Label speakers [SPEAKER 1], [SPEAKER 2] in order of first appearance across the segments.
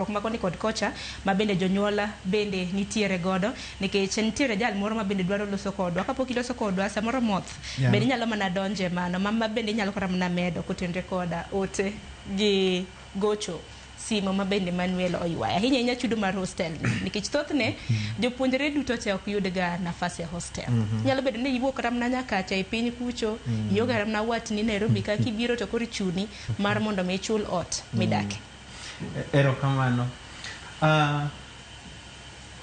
[SPEAKER 1] Ma koni kod kocha ma bende jonyuola bende nitiere godo, nikech nitiere jal moro ma bende dwaro loso kodwa. Kapok iloso kodwa samoro moth bende inyalo mana donje mano ma bende inyalo kata mana medo kotenre koda ote gi gocho simo ma bende Manuel oywayo ahinya ahinya chudo mar hostel ni, nikech thothne jopuonjre duto te ok yud ga nafas e hostel. Nyalo bedo ni iwuok kata mana Nyakacha e piny kucho, iwuok kata mana watni Nairobi ka, kibiro to koro ichuni mar mondo mi ichul ot midake.
[SPEAKER 2] Erokamano.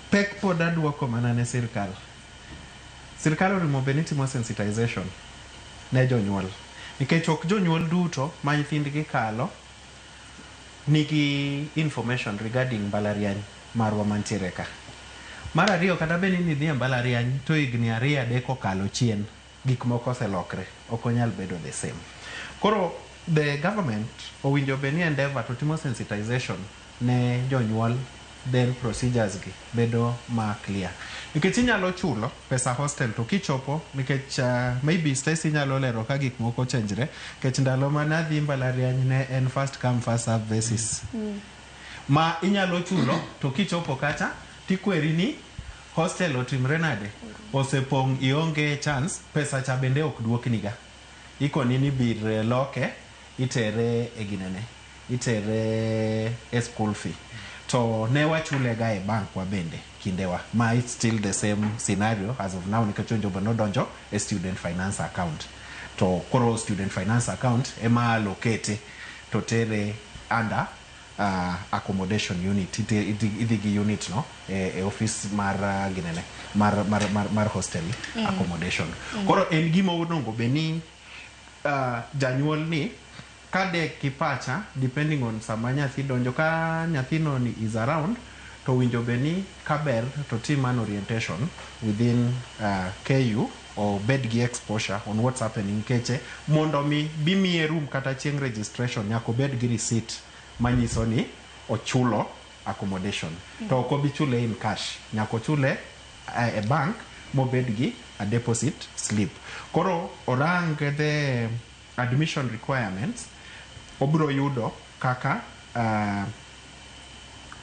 [SPEAKER 2] Pek pod aduoko mana ne sirkal. Sirkal onego bed ni timo sensitization ne jonyuol. Nikech ok jonyuol duto ma nyithindgi kalo nigi information regarding mbalariany marwa mantiere ka. Mar ariyo, kata bed ni idhi e mbalariany to higni 2, 3 okalo chien, gik moko oselokre, ok onyal bedo the same. Koro the government owinjo bed ni endeavor to timo sensitization ne jonyuol, then procedures gi bedo ma clear. Nikech inyalo chulo pesa hostel to kichopo, nikech maybe Stacy nyalo lero ka gik moko ochenjre, nikech ndalo mane adhi mbalariany ne en first come, first serve basis. Ma inyalo chulo to kichopo kacha tikweri ni hostel otimre nade? Osepong', ionge chance, pesa cha bende ok duokni ga. Ikoni ni bir loke itere e ginene, itere e school fee. To ne wachule ga e bank wa bende kindewa, ma it's still the same scenario as of now, nikech onjogo nodonjo e student finance account. To koro student finance account ema allocate to tere under accommodation unit. Idhi gi unit no e office mar ginene mar hostel accommodation. Koro en gima onego bed ni janyuol ni kadek gi pacha, depending on sama nyathi donjo, ka nyathino ni is around, to winjo bed ni kaber to tim an orientation within KU or bed gi exposure on what's happening, nikech mondo mi bimiye room kata chieng' registration nyaka obed gi receipt manyiso ni ochulo accommodation. To ok obi chule in cash, nyaka ochule e bank mobed gi a deposit slip. Koro orang the admission requirements, obiro yudo kaka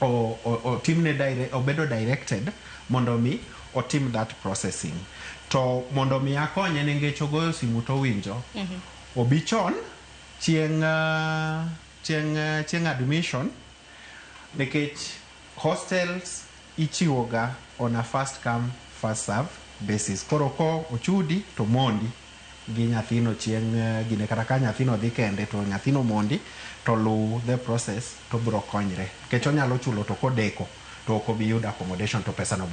[SPEAKER 2] otimne obedo directed mondo mi otim that processing. To mondo mi akonye nikech ogoyo simu to owinjo obi chon chieng' admission, nikech hostels ichiwo ga on a first come, first serve basis. Koro ko ochudi to mondi gi nyathino chieng' gine, kata ka nyathino dhi kende to nyathino mondi to luw the process to biro konyre, nikech onyalo chulo to kodeko to ok obi yudo accommodation to pesa no.